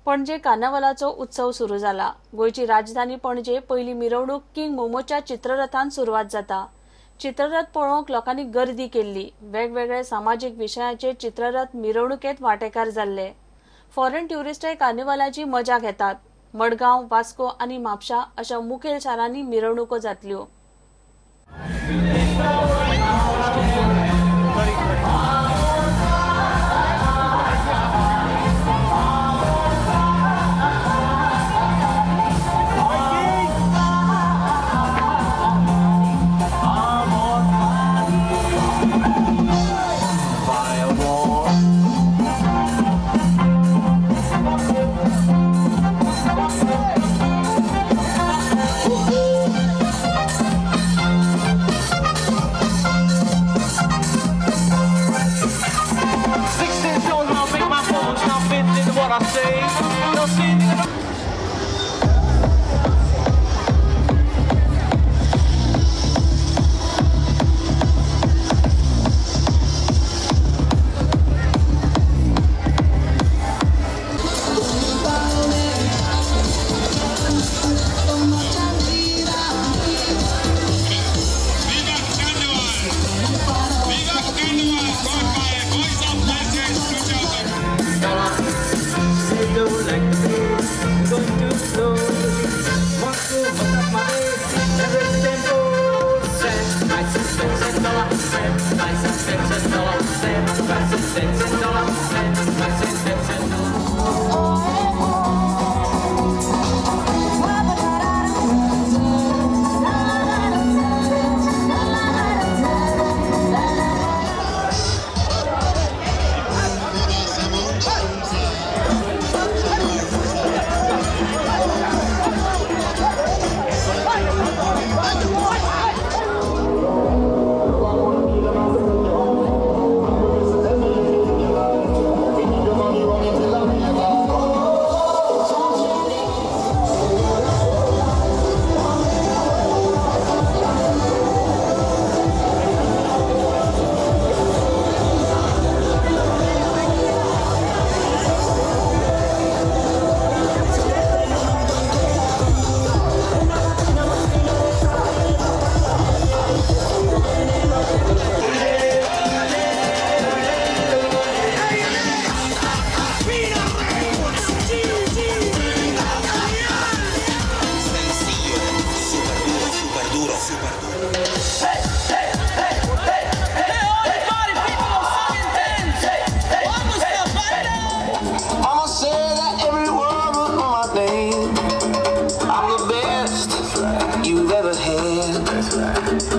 पणजे कार्नावालाचो उत्सव सुरू जाला. गोंयची राजधानी पणजे पयली मिरवणूक किंग मोमोच्या चित्ररथान सुरवात जाता. चित्ररथ पळोवंक लोकांनी गर्दी केल्ली. वेगवेगळे सामाजीक विशयाचे चित्ररथ मिरवणुकेत वांटेकार जाल्ले. फॉरेन ट्युरिस्टय कार्निवालाची मजा घेतात. मडगांव, वास्को आनी म्हापशा अशा मुखेल शारांनी मिरवणुको जातल्यो.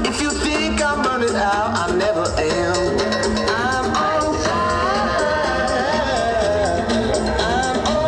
If you think I'm burning out, I never am. I'm on fire. I'm on fire.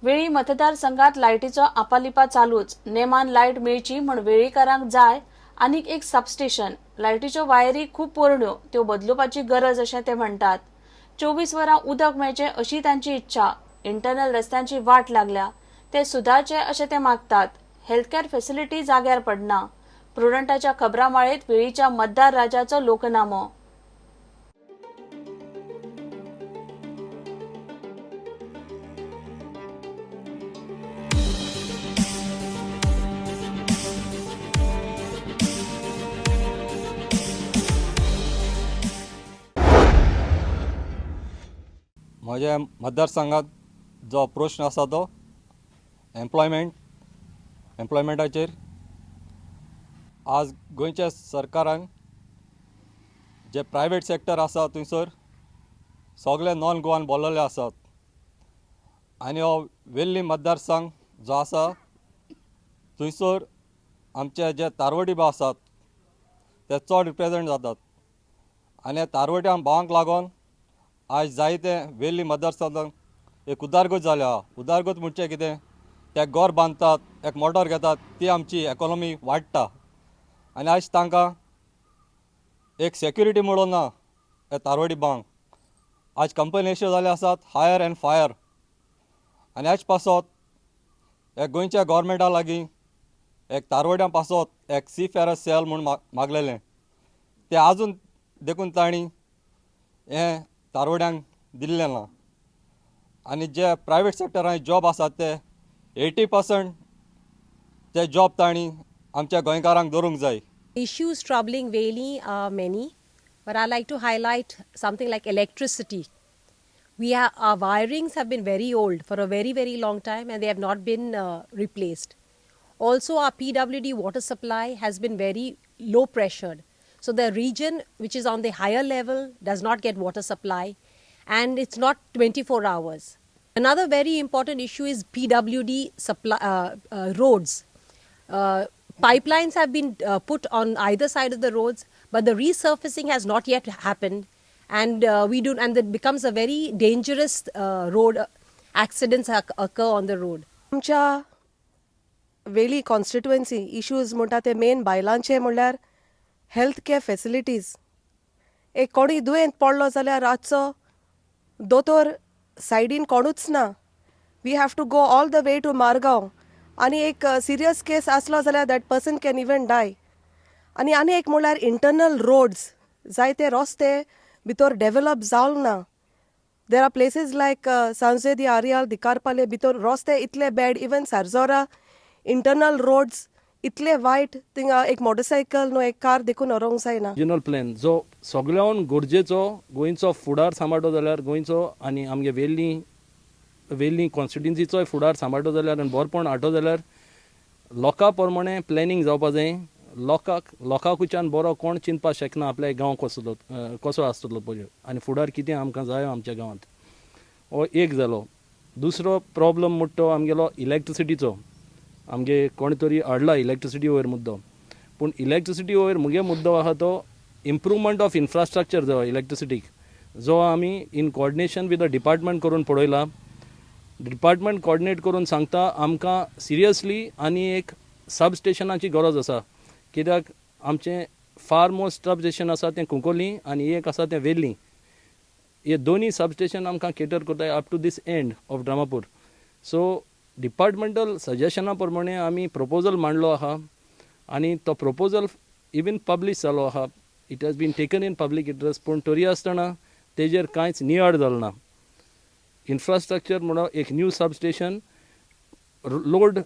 वेळी मतदारसंघात लायटीचो आपालिपा चालूच. नेमान लायट मेळची म्हण वेळीकारांक जाय आनीक एक सबस्टेशन. लायटीच्यो वायरी खूब पोरण्यो, त्यो बदलुपाची गरज अशें ते म्हणटात. 24 वरां उदक मेळचें अशी तांची इच्छा. इंटरनल रस्त्यांची वाट लागल्या, ते सुदारचे अशें ते मागतात. हेल्थकेअर फॅसिलिटी जाग्यार पडना. प्रुडंटाच्या खबरां माळेत वेळीच्या मतदार राजाचो लोकनामो. म्हज्या मतदारसंघात जो प्रश्न आसा तो एम्प्लॉयमेंटाचेर. आज गोंयच्या सरकारान जे प्रायवेट सेक्टर आसा थंयसर सगळे नॉन गोवान बोललेले आसात आनी हो वेल्ली मतदारसंघ जो आसा थंयसर आमचे जे तारवटी भाव आसात ते चड रिप्रेजेंट जातात आनी तारवट्या भावांक लागून आज जायते वेल्ली मतदारसंघात एक उदारगत जाल्या. उदारगत म्हणजे कितें, ते घर बांदतात, एक मोटर घेतात, ती आमची इकॉनॉमी वाडटा आनी आज तांकां एक सेक्युरिटी म्हणून ना हे तारवडी बांक. आज कंपनी अश्यो जाल्यो आसात हायर अँड फायर. आनी ह्याच पासत हे गोंयच्या गोवोरमेंटा लागीं एक तारवड्यां पासत एक सी फेरर सेल म्हूण मागलेलें, तें आजून देखून तांणी हें तारवड्यांक दिल्लें ना. आनी जे प्रायवेट सेक्टरान जॉब आसात ते 80% ते जॉब तांणी आमच्या गोंयकारांक दवरूंक जाय. Issues troubling Veli are many, but I like to highlight something like electricity. Our wirings have been very old for a very, very long time and they have not been replaced. Also, our PWD water supply has been very low pressured. So the region which is on the higher level does not get water supply, and it's not 24 hours. Another very important issue is PWD supply, roads. Pipelines have been put on either side of the roads, but the resurfacing has not yet happened, and we do, and it becomes a very dangerous road. Accidents occur on the road. आमच्या वेली constituency issues म्हणटा ते main बायलांचे म्हणल्यार health care facilities. एक कोणूय दुयेंत पडलो जाल्यार रातचो दोतोर सायडीन कोणूच ना. We have to go all the way to Margao आनी एक सिरियस केस आसलो जाल्यार that person can even die. आनी आनी एक म्हणल्यार इंटरनल रोड्स, जायते रस्ते भितर डेवलप जावंक ना. There are places like San Jose de Areal, दिकारपाले भितर रस्ते इतले bad, even Sarjora internal roads इतले वायट, थिंगा एक मोटरसायकल न्हू एक कार देखून व्हरूंक जायना. रिजनल प्लॅन जो सगळ्यान गरजेचो, गोंयचो फुडार सांबाळटो जाल्यार, गोंयचो आनी आमगे वेल्ली कॉन्स्टिट्युन्सीचोय फुडार सांबाळटो जाल्यार आनी बरपण हाडटो जाल्यार लोकां प्रमाणे प्लॅनिंग जावपा जाय. लोकांकुच्यान बरो कोण चिंतपाक शकना आपल्या गांव कसो आसतलो पळय आनी फुडार कितें आमकां जायो आमच्या गांवांत. हो एक जालो. दुसरो प्रॉब्लम म्हणटा तो आमगेलो इलेक्ट्रिसिटीचो. आमगे कोण तरी हाडला इलेक्ट्रिसिटी वयर मुद्दो, पूण इलेक्ट्रिसिटी वयर मुगे मुद्दो आहा तो इम्प्रूवमेंट ऑफ इन्फ्रास्ट्रक्चर जो इलेक्ट्रिसिटीक जो आमी in coordination with the department करून पळयला. डिपार्टमेंट कोऑर्डिनेट करून सांगता आमकां सिरियसली आनी एक सब स्टेशनाची गरज आसा, कित्याक आमचें फार मोस्ट सब स्टेशन आसा तें कुंकोली आनी एक आसा तें वेल्ली. हे दोनूय सब स्टेशन आमकां केटर करताय up to this end of Dramapur. So departmental सजेशना प्रमाणे आमी प्रपोजल मांडलो आहा आनी तो प्रपोजल इवन पब्लीश जालो आहा. It has been taken in public interest, पूण तरी आसतना तेजेर कांयच नियाळ जालो ना. इन्फ्रास्ट्रक्चर म्हणून एक न्यू सब स्टेशन लोड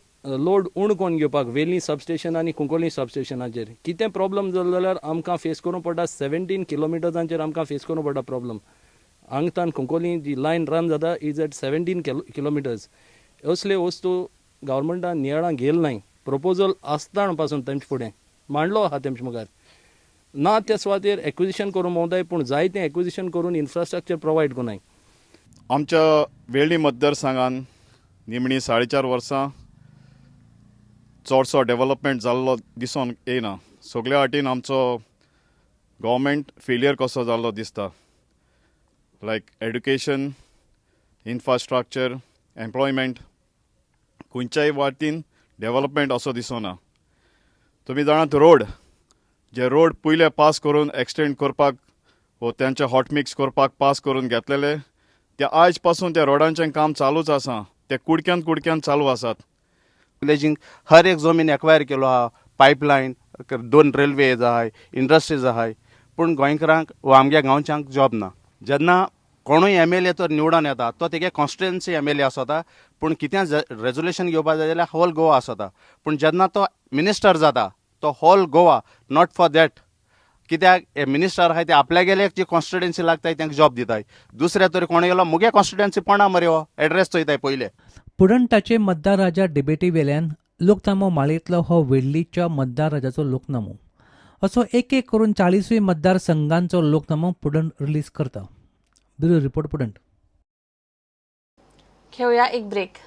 उण कोन्न घेवपाक वेली सब स्टेशन आनी कुंकोली सब स्टेशनाचेर कितें प्रॉब्लम जालो जाल्यार आमकां फेस करूंक पडटा. 17 किलोमिटर्सांचेर आमकां फेस करूंक पडटा प्रॉब्लम. हांगतान कुंकोली जी लायन रन जाता is at 17 kilometres. असले वस्तू गव्हर्मेंटान नियाळां घेयल नाय. प्रपोजल आसता पासून तेमचे फुडें मांडलो आहा तेमचे मुखार ना त्या सुवातेर एक्विजिशन करूंक भोंवताय, पूण जाय तें एक्विजिशन करून इन्फ्रास्ट्रक्चर प्रोवायड करूं. आमच्या वेळ्ळी मतदारसंघान निमणी 4.5 वर्सां चडसो डेवलपमेंट जाल्लो दिसून येना. सगल्या वाटेन आमचो गव्हर्मेंट फेलियर कसो जाल्लो दिसता, लायक एड्युकेशन, इन्फ्रास्ट्रक्चर, एम्प्लॉयमेंट, खंयच्याय वाटेन डेवलपमेंट असो दिसना. तुमी जाणात रोड, जे रोड पयले पास करून एक्सटेंड करपाक वो तेंचे हॉट मिक्स करपाक पास करून घेतलेले ते आयज पासून त्या रोडांचें काम चालूच आसा, ते कुडक्यान कुडक्यान चालू आसात. विलेजींक हर एक जमीन एक्वायर केलो आहा, पायपलायन, 2 रेल्वेज आहाय, इंडस्ट्रीज आहाय, पूण गोंयकारांक वा आमगे गांवच्यांक जॉब ना. जेन्ना कोणूय एम एल ए तर निवडून येता तो तेगे कॉन्स्टिट्युएन्सी एम एल ए आसता, पूण कितें रेजोल्युशन घेवपा जाय जाल्यार होल गोवा आसता. पूण जेन्ना तो मिनिस्टर जाता तो whole Goa, not for that. कित्याक हे मिनिस्टर आहाय ते आपल्यागेले जी कॉन्स्टिट्युएन्सी लागताय तांकां जॉब दिताय, दुसऱ्या तरी कोण गेलो मुगे कॉन्स्टिट्युएन्सी पोणा मरे हो एड्रेस चोयताय पयले. पुडंटाचे मतदार राजा डिबेटी वेल्यान लोकनामो माळेंतलो हो वेल्लीच्या मतदार राजाचो लोकनामो असो एक एक करून 40वी मतदारसंघांचो लोकनामो पुडंट रिलीज करता. ब्युरो रिपोर्ट, पुडंट. घेऊया एक ब्रेक.